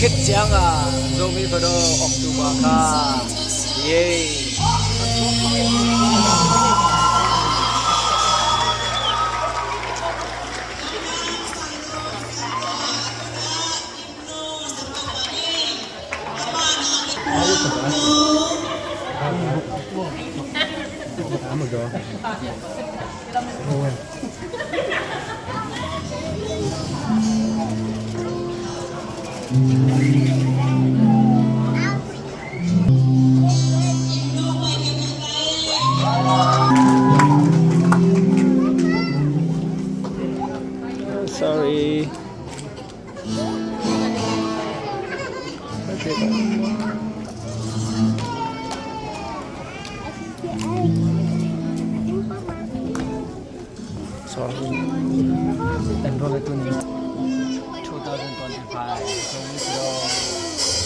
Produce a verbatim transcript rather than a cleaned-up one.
Khit ciang a Zomi Fado October kha. Yay. Sorry. Sorry. Enroll tu ni. Two thousand twenty-five. Sorry, bro.